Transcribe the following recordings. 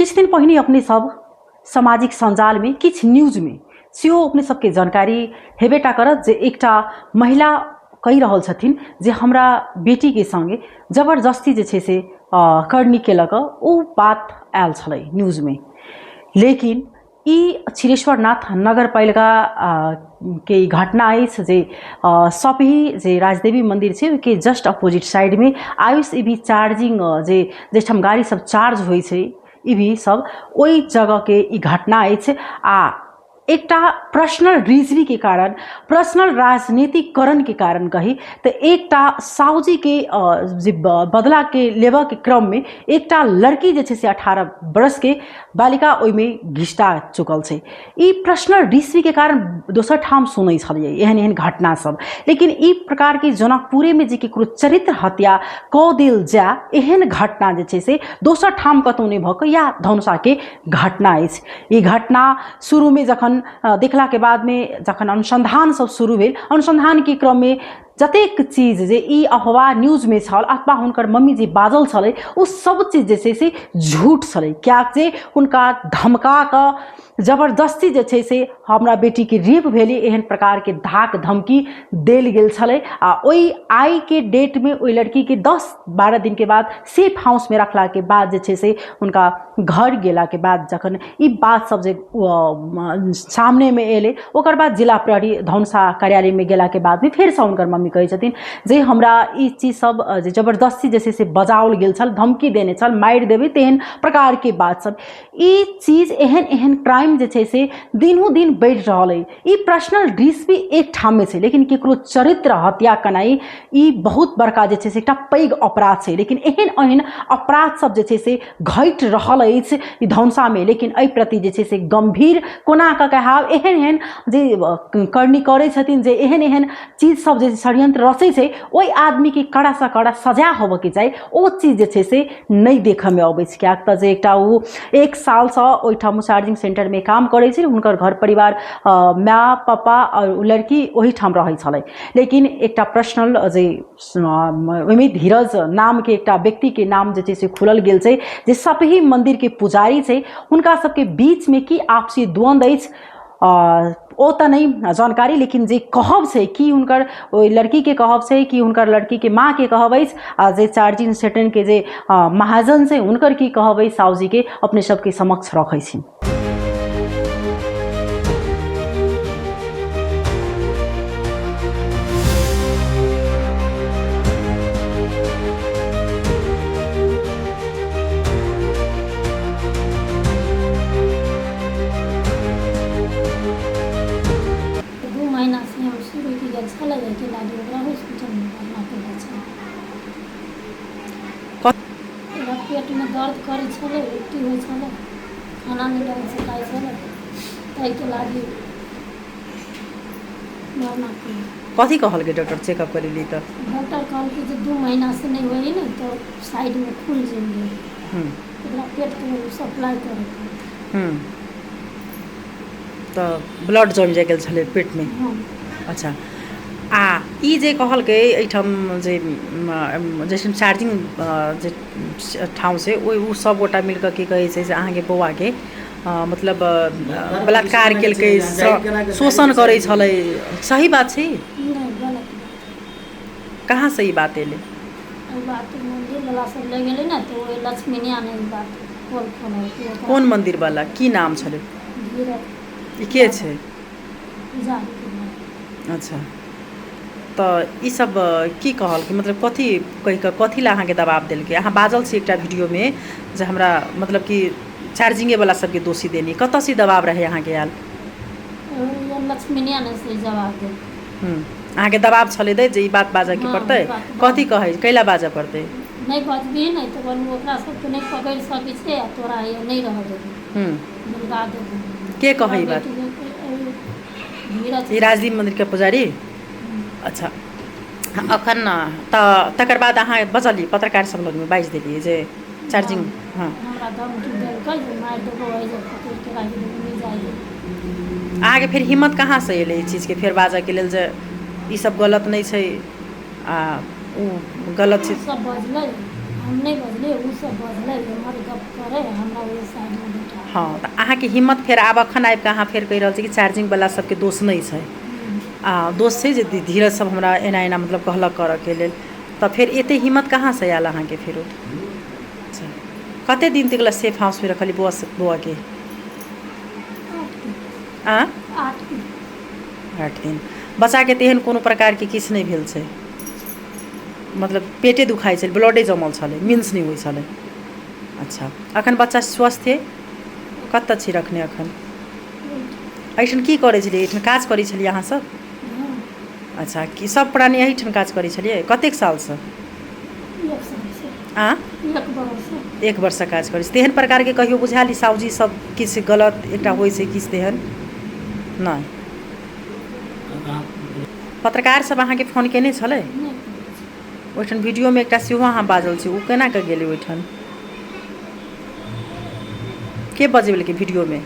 किछु दिन पहिने अपने सब सामाजिक सञ्जालमे किछु न्यूजमे सेहो अपने सबके जानकारी हेबेटा करत जे एकटा महिला कहि रहल छथिन जे हमरा बेटीके सङ्गे जबरदस्ती जे छै से करनी केलक, ओ बात आयल छलै न्यूजमे। लेकिन ई क्षीरेश्वरनाथ नगरपालिका के ई घटना अछि जे सपही जे राजदेवी मंदिर छै ओहिके जस्ट अपोजिट साइडमे आयुष ईवी चार्जिंग जे जाहिठाम गाड़ी सब चार्ज होइ छै ईवी सब, ओहि जगहके ई घटना अछि। आ एकटा पर्सनल रीजनीके कारण, पर्सनल राजनीतिकरणके कारण कही तऽ एकटा साउजीके जे बदलाके लेबऽके क्रममे एकटा लड़की जे छै से 18 वर्षके बालिका ओहिमे घिसटा चुकल छै। ई पर्सनल रीजनीके कारण दोसर ठाम सुनै छलियै एहन एहन घटना सब, लेकिन ई प्रकारके जनकपुरेमे जे ककरो चरित्र हत्या कऽ देल जाय एहन घटना जे छै से दोसर ठाम कतहु नहि भऽ कऽ इएह धनुषाके घटना अछि। ई घटना शुरूमे जखन देखलाके बादमे जखन अनुसन्धान सब शुरू भेल, अनुसन्धानके क्रममे जतेक चीज जे ई अफवाह न्यूजमे छल अथवा हुनकर मम्मी जे बाजल छलै ओ सब चीज जे छै से झूठ छलै, किएक जे हुनका धमका कऽ जबरदस्ती जे छै से हमरा बेटीके रेप भेलै एहन प्रकारके धाक धमकी देल गेल छलै। आ ओहि आइके डेटमे ओहि लड़कीके 10-12 दिनके बाद सेफ हाउसमे रखलाके बाद जे छै से हुनका घर गेलाके बाद जखन ई बात सब जे सामनेमे एलै ओकर बाद जिला प्रहरी धनुषा कार्यालयमे गेलाके बादमे फेरसँ हुनकर मम्मी कहै छथिन जे हमरा ई चीज सब जे जबरदस्ती जे छै से बजाओल गेल छल, धमकी देने छल, मारि देबै तेहन प्रकारके बात सब। ई चीज एहन एहन क्राइम जे छै से दिनों दिन बढ़ि रहल अइ। ई पर्सनल रिस्क भी एक ठाममे छै, लेकिन केकरो चरित्र हत्या केनाइ ई बहुत बड़का जे छै से एकटा पैघ अपराध छै। लेकिन एहन एहन अपराध सब जे छै से घटि रहल अछि ई धनुषामे, लेकिन एहि प्रति जे छै से गम्भीर कोना कऽ के हाव एहन एहन जे करनी करै छथिन, जे एहन एहन चीज सब जे षड्यंत्र रचै छै ओहि आदमीके कड़ासँ कड़ा सजा होबऽके चाही, ओ चीज जे छै से नहि देखऽमे अबै छै। किएक तऽ जे एकटा ओ 1 सालसँ ओहिठाम चार्जिंग सेंटरमे काम करै छै, हुनकर घर परिवार माय पापा आओर ओ लड़की ओहिठाम रहै छलै। लेकिन एकटा पर्सनल जे ओहिमे धीरज नामके एकटा व्यक्तिके नाम जे छै से खुलल गेल छै जे सपही मन्दिरके पुजारी छै, हुनका सबके बीचमे की आपसी द्वन्द्व अछि ओ तऽ नहि जानकारी, लेकिन जे कहब छै कि हुनकर ओहि लड़कीके कहब छै कि हुनकर लड़कीके माँके कहब अछि आ जे चार्जिंग सेंटरके जे महाजन छै हुनकर की कहब अछि साउजीके, अपने सबके समक्ष रखै छी। 2 महीना से हम रुकि गेल छलै, एहिके लागी ओकरा हॉस्पिटलमे भर्ना केने छलै। ओकरा पेटमे दर्द करै छलै, उल्टी होइ छलै, खाना नहि ढङ्गसँ खाइ छलै, ताहिके लागी भर्ना केलियै। कथी कहलकै डॉक्टर चेकअप करेली तऽ? डॉक्टर कहलकै जे 2 महीनासँ नहि होइ हइ ने तऽ साइडमे खून जमि गेल, ओकरा पेटके सप्लाई करैके। तऽ ब्लड जमि जाइ गेल छलै पेटमे। अच्छा, आ ई जे कहलकै एहिठाम जे जाहिठाम चार्जिंग जे ठाम छै ओहि ओ सभगोटा मिलि कऽ की कहै छै से अहाँके बौआके मतलब बलात्कार केलकै, शोषण करै छलै, सही बात छै? नहि, गलत बात। कहाँसँ ई बात एलै? एहि बात मन्दिरवला सब लए गेलै ने तऽ ओहि लक्ष्मीनिया ने ई बात पोल खोललकै। कोन मन्दिरवला, की नाम छलै? धीरज। ई के छै? पुजारीके भाय। अच्छा, तऽ ई सब की कहलकै, मतलब कथी कहि कऽ कथी लए अहाँके दबाब देलकै? अहाँ बाजल छी एकटा वीडियोमे जे हमरा मतलब कि चार्जिंगेवला सबके दोषी देनी, कतऽसँ ई दबाब रहै अहाँके आयल? लक्ष्मीनिया ने से जवाब देलकै। अहाँके दबाब छलै दै जे ई बात बाजऽके पड़तै? कथी कहै, कैला बाजऽ पड़तै? नहि बजबिही ने तऽ बोलू ओकरा सबके नहि पकड़ि सकै छै आ तोरा हैया नहि रहऽ देबौ, दुर्गा देबौ। के कहै ई बात? धीरज। ई राजदीप मन्दिरके पुजारी? अच्छा, अखन तऽ तकर बाद अहाँ बजलियै पत्रकार सब लगमे, बाजि देलियै जे चार्जिंग? हँ, हमरा धमकी देलकै जे मारि देबौ, एहि जे पकड़िके राखि देबौ, नहि जाइ देबौ। अहाँके फेर हिम्मत कहाँसँ एलै ई चीजके फेर बाजऽके लेल जे ई सब गलत नहि छै आ ओ गलत छै? सब बजलै। हम नहि बजलियै, ओ सब बजलै, एम्हर गप करै, हमरा ओहि साइडमे बैठा। हँ, तऽ अहाँके हिम्मत फेर आब एखन आबि कऽ अहाँ फेर कहि रहल छी कि चार्जिंगवला सबके दोष नहि छै, आ दोष छै जे धीरज सब हमरा एना एना मतलब कहलक करऽके लेल। तऽ फेर एते हिम्मत कहाँसँ आयल अहाँके फेरो? अच्छा, कते दिन तक लए सेफ हाउसमे रखलियै बौआ बौआके? 8 दिन। आ 8 दिन। 8 दिन। बच्चाके तेहन कोनो प्रकारके किछु नहि भेल छै? मतलब पेटे दुखाइ छलै, ब्लडे जमल छलै, मिन्स नहि होइ छलै। अच्छा, अखन बच्चा स्वस्थ है? कतऽ छी रखने अखन? एहिठाम की करै छलियै? एहिठाम काज करै छलियै अहाँसभ? हँ। अच्छा, की सब प्राणी एहिठाम काज करै छलियै? कतेक सालसँ? 1 सालसँ। आ 1 बरससँ। 1 वर्ष काज करै छी। तेहन प्रकारके कहियो बुझायल ई साउजी सब किछु गलत एकटा होइ छै, किछु तेहन नहि? पत्रकार सब अहाँके फोन केने छलै? नहि करै छै। ओहिठाम वीडियोमे एकटा सेहो अहाँ बाजल छी, ओ केना कऽ गेलै ओहिठाम? के बजेलकै वीडियोमे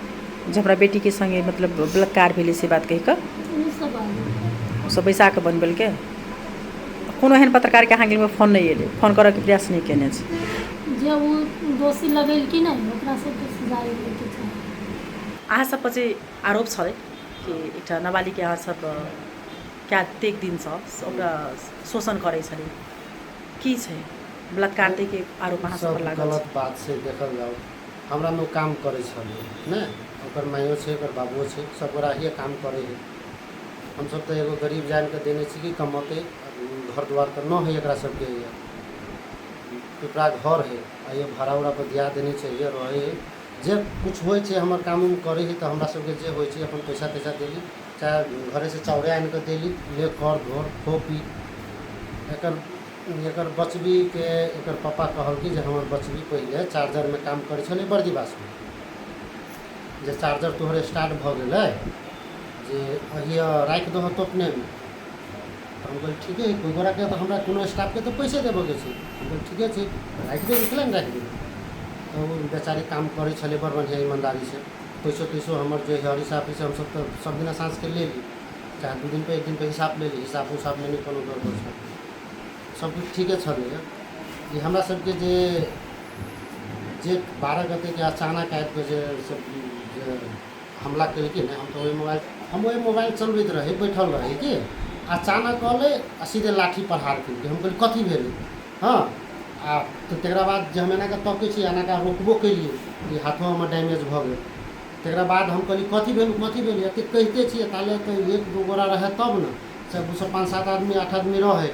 जे हमरा बेटीके सङ्गे मतलब बलात्कार भेलै, से बात कहि कऽ? ओ सब आबै। ओसभ बैसा कऽ बनबेलकै? कोनो एहन पत्रकारके अहाँके लग फोन नहि एलै? फोन करऽके प्रयास नहि केने छै? जे ओ दोषी लगेलखिन ने, ओकरा सबके सजाइ होइके चाही। अहाँ सब पर जे आरोप छलै कि एकटा नाबालिगके अहाँ सब कतेक दिनसँ ओकरा शोषण करै छलै, की छै? बलात्कार के आरोप अहाँ सब सब पर लागल छै। गलत बात छै। देखल जाउ, हमरा मे काम करै छलै ने, ओकर माइयो छै, ओकर बाबुओ छै, सब गोरा हिये काम करै है। हमसब तऽ एगो गरीब जानि कऽ देने छी कि कमौतै। घर दुआर तऽ न है एकरा सबके, पिपरा घर है आ ये भाड़ा उड़ा पर दिया देने छै, ये रहै है। जे कुछ होइ छै, हमर काम उम करै है, तऽ हमरा सबके जे होइ छै अपन पैसा तैसा देली, चाहे घरेसँ चाउरे आनि कऽ देली, ले कर धोर खो पी। एकर एकर बचबीके एकर पापा कहलकै जे हमर बचबी पहिले चार्जरमे काम करै छलै बर्दिवासमे, जे चार्जर तोहर स्टार्ट भऽ गेलै जे अहिया राखि दहो तो अपनेमे। तऽ हम कहलियै ठीके हइ, कोइ गोराके तऽ हमरा कोनो स्टाफके तऽ पैसे देबऽके छै। हम कहलियै ठीके छै, राखि देबै, कैला नहि राखि देबै? तऽ ओ बेचारी काम करै छलै बड़ बढ़िआँ ईमानदारीसँ। पैसो तैसो हमर जे हर हिसाब से हमसब तऽ सब दिना साँझके लेली, चाहे 2 दिन पे 1 दिन पे हिसाब लेली। हिसाब उसाबमे नहि कोनो गड़बड़ छलै, सबकिछु ठीके छलैए। ई हमरा सबके जे जे 12 गतेके अचानक आबिके जे सब जे हमला केलकै ने, हम तऽ ओहि मोबाइल, हम ओहि मोबाइल चलबैत रही, बैठल रही कि अचानक अलै आ सीधे लाठी प्रहार केलकै। हम कहलियै कथी भेलै? हँ, आ तऽ तकरा बाद जे हम एनाके तकै छी, एनाके रोकबो केलियै, ई हाथो हमर डैमेज भऽ गेल। तकरा बाद हम कहलियै कथी भेल, कथी भेल? एतेक कहिते छियै ताले तऽ एक दू गोरा रहै तब ने, सब ओसब पाँच सात आदमी आठ आदमी रहै,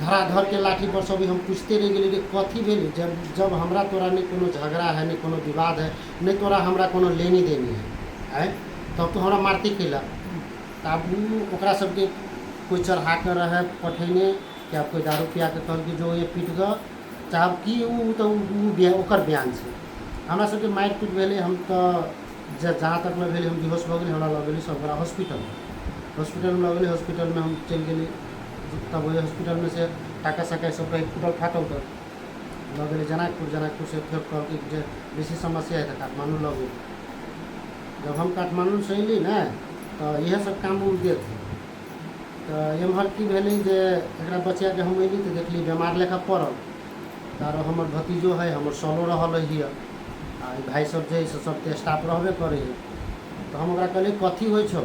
धराधरके लाठी पर सब। हम पूछते रहि गेलियै कि कथी भेल? जब जब हमरा तोरा नहि कोनो झगड़ा है, नहि कोनो विवाद है, नहि तोरा हमरा कोनो लेनी देनी है, आँय, तब तू हमरा मारते कैला? तऽ आब ओ ओकरा सबके कोइ चढ़ा कऽ रहै पठेने कि आब कोइ दारू पिया कऽ कहलकै जो ये पीट गऽ, चाहे आब की ओ तऽ ओ ओकर बयान छै। हमरा सबके मारि पीट भेलै। हम तऽ जहाँ तक मे भेलै, हम बेहोश भऽ गेली। हमरा लऽ गेली सब गोरा हॉस्पिटल। हॉस्पिटलमे लऽ गेली, हॉस्पिटलमे हम चलि गेली। तब ओहि हॉस्पिटलमे से टाका साका सब रहै फूटल फाटल, तऽ लऽ गेली जनकपुर। जनकपुरसँ फेर कहलकै जे बेसी समस्या है तऽ काठमाण्डू लऽ गेली। जब हम काठमाण्डूसँ अयली ने, तऽ इएह सब काम उम देत। तऽ एम्हर की भेलै जे एकरा बचियाके हम अयली तऽ देखली बेमार लेखा पड़ल। तऽ आरो हमर भतीजो है, हमर सालो रहल है हिअ, आ ई भाय सब जे है से सब तऽ स्टाफ रहबे करै है। तऽ हम ओकरा कहलियै कथी होइ छौ?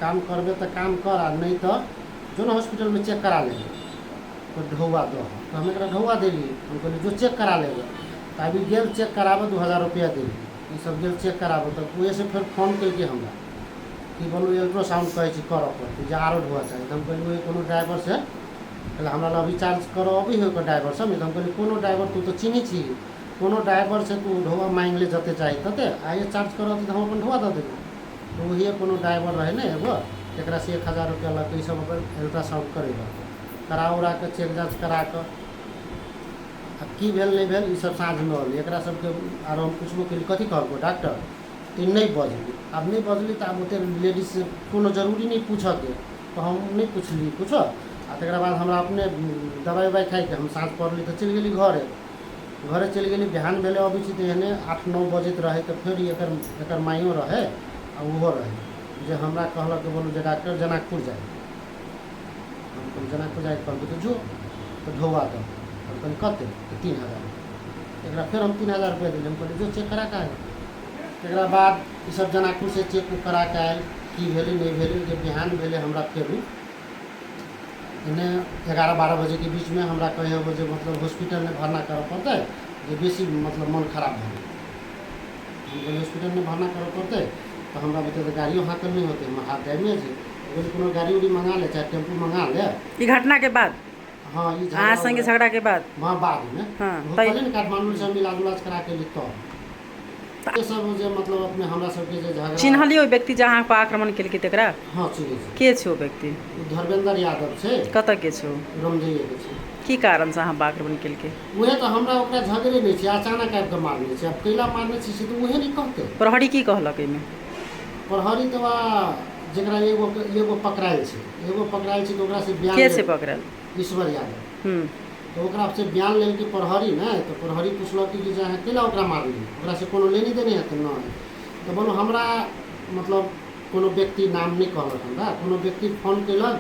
काम करबे तऽ काम कर, आ नहि तऽ जो ने हॉस्पिटलमे चेक करा ले। तऽ ढौआ दह। तऽ हम एकरा ढौआ देलियै। हम कहलियै जो चेक करा लेबै। तऽ अभी गेल चेक कराबऽ, 2000 रुपैआ देलियै। ई सब गेल चेक कराबऽ, तऽ ओहिसँ फेर फोन केलकै हमरा कि बोलू अल्ट्रासाउंड कहै छी करऽ पड़तै, जे आरो ढौआ चाही। तऽ हम कहलियै ओहि कोनो ड्राइवरसँ कहले हमरा लग अभी चार्ज करऽ अबै हइ ओकर ड्राइवर सब। नहि तऽ हम कहलियै कोनो ड्राइवर तू तऽ चिन्है छी, कोनो ड्राइवरसँ तू ढौआ माँगि ले जते चाही तते, आ चार्ज करऽ तऽ हम अपन ढौआ दऽ देबै। तऽ ओहिए कोनो ड्राइवर रहै ने एगो, तकरासँ 1000 रुपैआ लऽ कऽ ईसब अपन अल्ट्रासाउंड करेलक। करा उरा कऽ चेक जाँच करा कऽ आ की भेल नहि भेल, ईसब साँझमे अयलै। एकरा सबके आरो हम पुछबो केलियै कथी कहलकौ डॉक्टर, तऽ ई नहि बजली। आब नहि बजली तऽ आब ओतेक लेडीज कोनो जरूरी नहि पूछऽके, तऽ हम नहि पुछलियै कुछो। आ तकरा बाद हमरा अपने दबाइ उबाइ खाइके हम साँझ पड़लै तऽ चलि गेली घरे। घरे चलि गेली। बिहान भेलै, अबै छी तऽ एहने 8-9 बजैत रहै। तऽ फेर एकर एकर माइयो रहै आ ओहो रहै, जे हमरा कहलक बोलू जे डॉक्टर जनकपुर जाइ। हम कहली जनकपुर जाइके कहलकै? तऽ जो तऽ ढौआ दह। हम कहली कते? तऽ 3000। एकरा फेर हम 3000 रुपैआ देलियै। हम कहलियै जो चेक करा कऽ आयल। तकरा बाद ईसब जनकपुरसँ चेक उक करा कऽ आयल, की भेलै नहि भेलै। जे बिहान भेलै हमरा फेर एन्ने 11-12 बजेके बीचमे हमरा कहै होबे जे मतलब हॉस्पिटलमे भरना करऽ पड़तै, जे बेसी मतलब मन खराब भऽ गेल। हम कहलियै हॉस्पिटलमे भरना करऽ पड़तै तऽ हमरा बुते तऽ गाड़ियो हाँकल नहि होतै, हमर हाथ डैमेज है। कहलियै कोनो गाड़ी उड़ी मँगा ले, चाहे टेम्पू मँगा ले। ई घटना के बाद? हाँ, ई अहाँ संगे झगड़ा के बाद? हाँ, बादमे। हाँ, कहलियै ने काठमाण्डूसँ हम इलाज उलाज करा के अयली तब से सब जे मतलब अपने हमरा सबके जे झगड़ा। चिन्हलियै ओहि व्यक्ति जे अहाँ पर आक्रमण केलकै तकरा? हाँ, चिन्है छी। के छै ओ व्यक्ति? ओ धर्मेंद्र यादव छै। कतऽ के छै ओ? रमजैएके छै। की कारणसँ अहाँ पर आक्रमण केलकै? उएह तऽ हमरा ओकरा झगड़े नहि छै, अचानक आबि कऽ मारने छै। आब कैला मारने छै से तऽ उएह नहि कहतै। प्रहरी की कहलक एहिमे? प्रहरी तऽ वा जकरा एगो एगो पकड़ायल छै, एगो पकड़ायल छै तऽ ओकरासँ बयान के छै पकड़ायल? ईश्वर यादव। तऽ ओकरासँ बयान लेलकै प्रहरी ने, तऽ प्रहरी पुछलक कि जे अहाँ कैला ओकरा मारलियै, ओकरासँ कोनो लेने देने हेतै? नहि। तऽ बोलू हमरा मतलब कोनो व्यक्ति नाम नहि कहलक हमरा, कोनो व्यक्ति फोन कयलक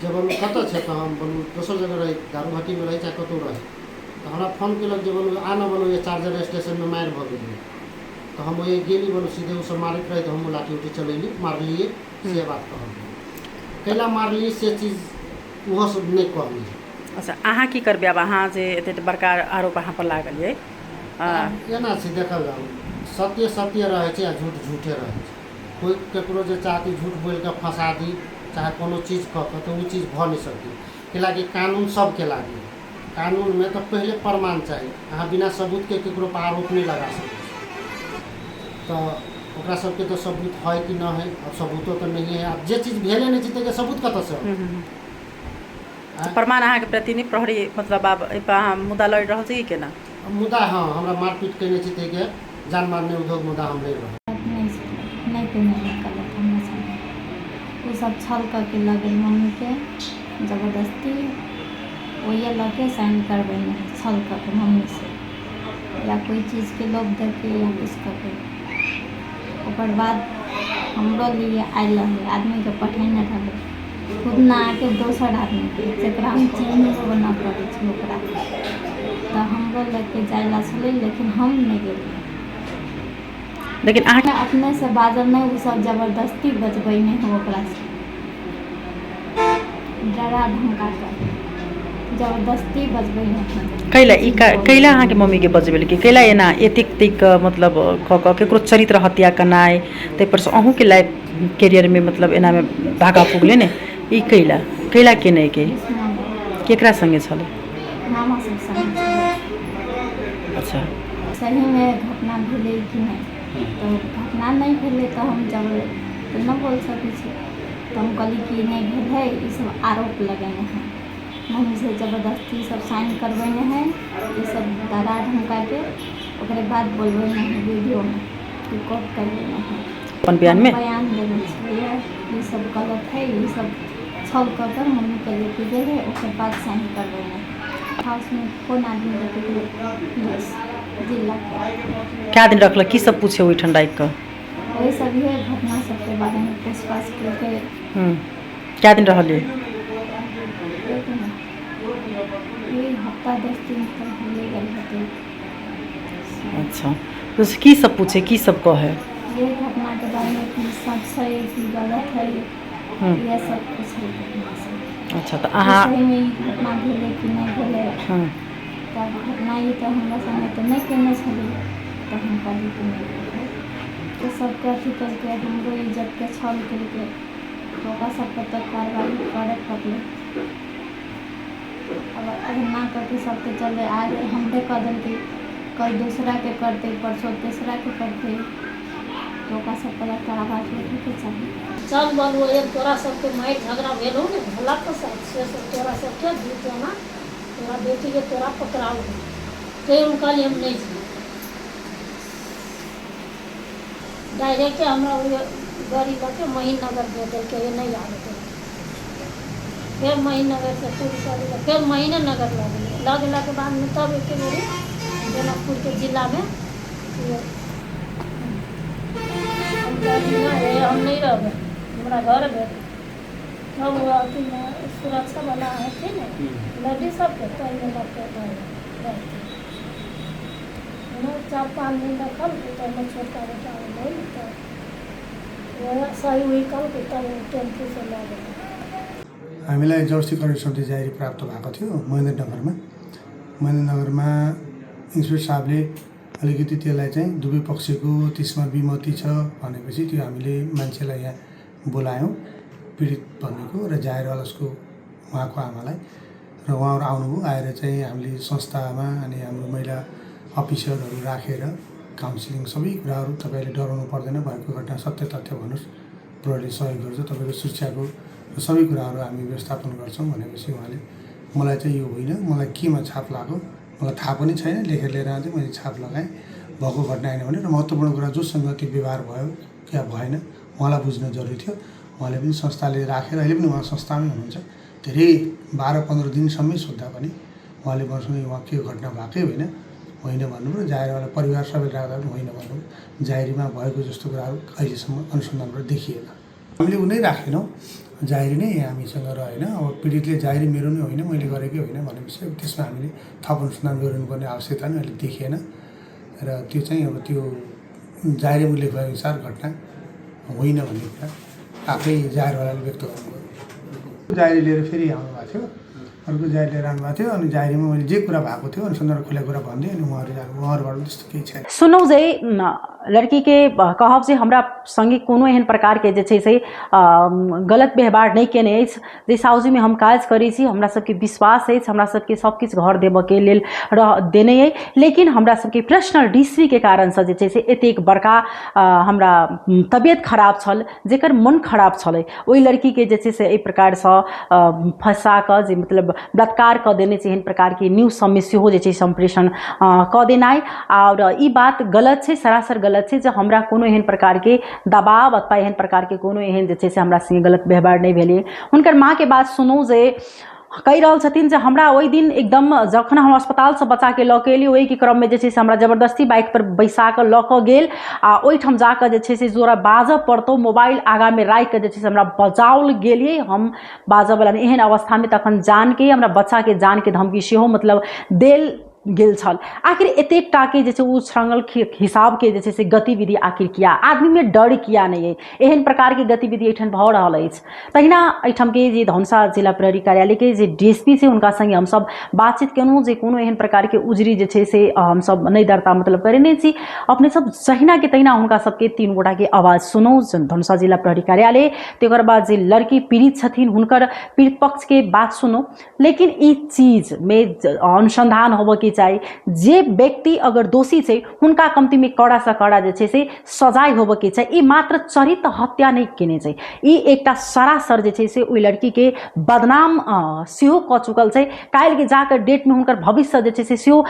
जे बोलू कतऽ छै, तऽ हम बोलू दोसर जगह रही, दारू भट्टीमे रही चाहे कतहु रही। तऽ हमरा फोन कयलक जे बोलू आ ने, बोलू ये चार्जर स्टेशनमे मारि भऽ गेलै। तऽ हम ओहि गेली, बोलू सीधे ओसभ मारैत रहै तऽ हमहूँ लाठी उठी चलेली, मारलियै। से बात कहलियै, कैला मारलियै से चीज ओहो सब नहि कहलियै। अच्छा, अहाँ की करबै आब? अहाँ जे एते बड़का आरोप अहाँ पर लागल ये? एना छै, देखल जाउ, सत्य सत्य रहै छै आ झूठ झूठे रहै छै। कोइ ककरो जे चाहतै झूठ बोलि कऽ फँसा दी चाहे कोनो चीज कऽ कऽ, तऽ ओ चीज भऽ नहि सकै, कैलाकि कानून सबके लागू। कानूनमे तऽ पहिले प्रमाण चाही, अहाँ बिना सबूतके ककरो पर आरोप नहि लगा सकै छी। तऽ ओकरा सबके तऽ सबूत है कि नहि है? आब सबूतो तऽ नहिए है। आब जे चीज भेले नहि छै ताहिके सबूत कतऽसँ? प्रमाण अहाँके प्रति नहि प्रहरी मतलब आब एहिपर अहाँ मुद्दा लड़ि रहल छी कि केना? मुदा हँ, हमरा मारपीट कयने छै ताहिके जान मारने उद्योग मुदा हम लड़ि रहल। नहि केने गलत हमरा संगे, ओ सब छल कऽ के लऽ गेल मम्मीके जबरदस्ती, ओहिए लऽ के साइन करबेने है छल कऽ के मम्मीसँ, या कोइ चीजके लोभ दऽ के या किछु कऽ के। ओकर बाद हमरो लिए आयल रहै, आदमीके पठेने रहै, खुद ना आके दोसर आदमीके जकरा हम चिन्हबो नहि करै छी ओकरा, तऽ हमरो लऽके जाय ला छलै, लेकिन हम नहि गेलियै। लेकिन अहाँ अपनेसँ बाजल नहि, ओ सब जबरदस्ती बजबैने है ओकरासँ, डरा धमका कऽ जबरदस्ती बजबैने है। कैला ई कैला अहाँके मम्मीके बजबेलकै? कैला एना एतेक तेक मतलब कऽ कऽ केकरो चरित्र हत्या केनाइ, ताहिपर से अहूँके लाइफ कैरियरमे मतलब एनामे धागा पुगलै ने, ई कैला कैला केने के केकरा संगे छलै? मामा सब संगे छलै। अच्छा, सहीमे घटना भेलै कि नहि? तऽ घटना नहि भेलै तऽ हम जब तऽ नहि बोल सकै छी। तऽ हम कहली कि नहि भेल है, ई सब आरोप लगेने है, मम्मी से जबरदस्ती सब साइन करबेने है, ई सब डरा धमका के, ओकरे बाद बोलबेने है, वीडियोमे रिकॉर्ड करबेने है। अपन बयानमे बयान देने छलियै, ई सब गलत है, ई सब छल कऽ कऽ मम्मीके लेके गेल है, ओकर बाद साइन करबेने है। हाउसमे कोन आदमी लेके गेलै? पुलिस जिलाके। कए दिन रखलक? की सब पूछे ओहिठाम राखि कऽ? वही सब इहे घटना सबके बारेमे पूछताछ केलकै। कए दिन रहलियै? यही हफ्ता 10 दिन तक होइए गेल हेतै। अच्छा, तो की सब पूछे, की सब कहै? यही घटनाके बारेमे, की सच छै की गलत है, इएह सब पूछलकै हमरासँ। अच्छा, तऽ अहाँ सहीमे ई घटना भेलै कि नहि भेलै? तब घटना ई तऽ हमरा संगे तऽ नहि केने छलै, तऽ हम कहली कि नहि भेलै। तऽ सबके अथी केलकै, हमरो इज्जतके छल केलकै, तऽ ओकरा सबके तऽ कार्रवाई करऽ पड़लै। अब एना करके सबके चले आज हमरे कऽ देलकै, कल दूसराके करतै, परसों तेसराके करतै, तऽ ओकरा सबके लए तऽ आवाज उठैके चाही। चल बोलू, एक तोरा सबके मारि झगड़ा भेल हो ने भोलाके साथ, से सब तोरा सबके झूठ जाना, तोरा बेटीके तोरा पकड़ाओ। तैं हम कहलियै हम नहि छी। डायरेक्टे हमरा ओ गाड़ी लऽ के महीनगर भेज देलकै, ये नहि आबऽ देलकै। फेर महीनगरसँ पुलिस आबि फेर महीनेनगर लऽ गेलै। लऽ गेलाके बादमे तब एके बेरी जनकपुरके जिलामे हम कहलियै नहि, हम नहि रहबै, हमरा घर भेज। तब ओ अथीमे सुरक्षावला हथिन ने लेडीज सबके, ताहिमे लऽ कऽ रहथिन। 4-5 दिन रखलकै, तब छोटका बेटा अयलै तऽ वएह सही उही कलकै, तब टेम्पूसँ लऽ गेलै। हामीलाई जबरजस्ती करेर समिति जारी प्राप्त भएको थियो महेन्द्रनगरमा। महेन्द्रनगरमा इन्सपेक्टर साहबले अलिकति त्यसलाई चाहिँ दुवै पक्षको त्यसमा विमति छ भनेपछि त्यो हामीले मान्छेलाई यहाँ बोलायौँ, पीडित भनेको र जाहेरवाला उसको उहाँको आमालाई, र उहाँहरू आउनुभयो। आएर चाहिँ हामीले संस्थामा अनि हाम्रो महिला अफिसरहरू राखेर काउन्सिलिङ सबै कुराहरू, तपाईँले डराउनु पर्दैन, भएको घटना सत्य तथ्य भन्नुहोस्, प्रहरीले सहयोग गर्छ, तपाईँको सुरक्षाको सबै कुराहरू हामी व्यवस्थापन गर्छौँ भनेपछि उहाँले मलाई चाहिँ यो होइन, मलाई केमा छाप लाग्यो मलाई थाहा पनि छैन, लेखेर लिएर आउँथेँ, मैले छाप लगाएँ, भएको घटना होइन भने। र महत्त्वपूर्ण कुरा जोसँग त्यो व्यवहार भयो क्या भएन उहाँलाई बुझ्न जरुरी थियो। उहाँले पनि संस्थाले राखेर अहिले पनि उहाँ संस्थामै हुनुहुन्छ। धेरै 12-15 दिनसम्मै सोद्धा पनि उहाँले मसँग उहाँ के घटना भएकै होइन होइन भन्नुभयो। जाहेरवाला परिवार सबैले राख्दा पनि होइन भन्नुभयो। जाहेरीमा भएको जस्तो कुराहरू अहिलेसम्म अनुसन्धानबाट देखिएन। हामीले ऊ नै राखेनौँ, जाहेरी नै हामीसँग रहेन। अब पीडितले जाहेरी मेरो नै होइन, मैले गरेकै होइन भनेपछि अब त्यसमा हामीले थप अनुसन्धान गरिनुपर्ने आवश्यकता नै अहिले देखिएन। र त्यो चाहिँ अब त्यो जाहेरी उल्लेख भएअनुसार घटना होइन भन्ने कुरा आफै जाहेरवालाले व्यक्त गर्नुभयो। जाहेरी लिएर फेरि आउनुभएको थियो, अर्को जाहेरी लिएर आउनुभएको थियो। अनि जाहेरीमा मैले जे कुरा भएको थियो अनुसन्धान खुला कुरा भन्दै अनि उहाँहरूबाट पनि त्यस्तो केही छैन। सुनौ जे लड़की के कहब जे हमरा संगे कोनो एहन प्रकार के जे छै से गलत व्यवहार नहि केने अछि। जे साउजीमे हम काज करै छी, हमरा सबके विश्वास अछि, हमरा सबके सब किछु घर देबऽके लेल रह देने अइ, लेकिन हमरा सबके पर्सनल डिसीके कारणसँ जे छै से एतेक बड़का हमरा तबियत खराब छल, जेकर मन खराब छलै ओहि लड़कीके जे छै से एहि प्रकारसँ फँसा कऽ जे मतलब बलात्कार कऽ देने छै, एहन प्रकारके न्यूज सबमे सेहो जे छै सम्प्रेषण कऽ देनाइ। आओर ई बात गलत छै, सरासर गलत छै जे हमरा कोनो एहन प्रकारके दबाव अथवा एहन प्रकारके कोनो एहन जे छै से हमरा संगे गलत व्यवहार नहि भेलै। हुनकर माँके बात सुनू जे कहि रहल छथिन जे हमरा ओहि दिन एकदम जखन हम अस्पतालसँ बच्चाके लऽ के एली ओहिके क्रममे जे छै से हमरा जबरदस्ती बाइक पर बैसा कऽ लऽ कऽ गेल आ ओहिठाम जाकऽ जे छै से जोरा बाजऽ पड़तौ, मोबाइल आगाँमे राखिकऽ जे छै से हमरा बजाओल गेलियै। हम बाजऽवला नहि, एहन अवस्थामे तखन जानके हमरा बच्चाके जानके धमकी सेहो मतलब देल गेल छल। आखिर एतेक टाके जे छै ओ छङ्गल हिसाबके जे छै से गतिविधि आखिर किया, आदमीमे डर किया नहि अइ, एहन प्रकारके गतिविधि एहिठाम भऽ रहल अछि। तहिना एहिठामके जे धनुषा जिला प्रहरी कार्यालयके जे डीएसपी छै हुनका संगे हमसब बातचीत केलहुँ जे कोनो एहन प्रकारके उजरी जे छै से हमसब नहि दर्ता मतलब करेने छी। अपने सब जहिना के तहिना हुनका सबके 3 गोटाके आवाज सुनौ धनुषा जिला प्रहरी कार्यालय, तकर बाद जे लड़की पीड़ित छथिन हुनकर पीड़ित पक्षके बात सुनौ। लेकिन ई चीजमे अनुसंधान होबऽके चाही, जे व्यक्ति अगर दोषी छै हुनका कम्तीमे कड़ा सँ कड़ा जे छै से सजाय होबऽके चाही। ई मात्र चरित्र हत्या नहि केने छै, ई एकटा सरासर जे छै से ओहि लड़कीके बदनाम सेहो कऽ चुकल छै। काल्हिके जाकर डेटमे हुनकर भविष्य जे छै से सेहो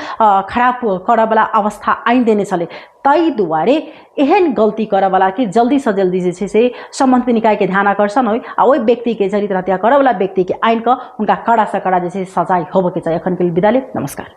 खराब करऽवला अवस्था आनि देने छलै। ताहि दुआरे एहन गलती करऽवलाके जल्दीसँ जल्दी जे छै से सम्बन्धित निकायके ध्यान आकर्षण होइ आ ओहि व्यक्तिके चरित्र हत्या करऽवला व्यक्तिके आनि कऽ हुनका कड़ासँ कड़ा जे छै सजाय होबऽके चाही। एखनके लेल विदा लेब, नमस्कार।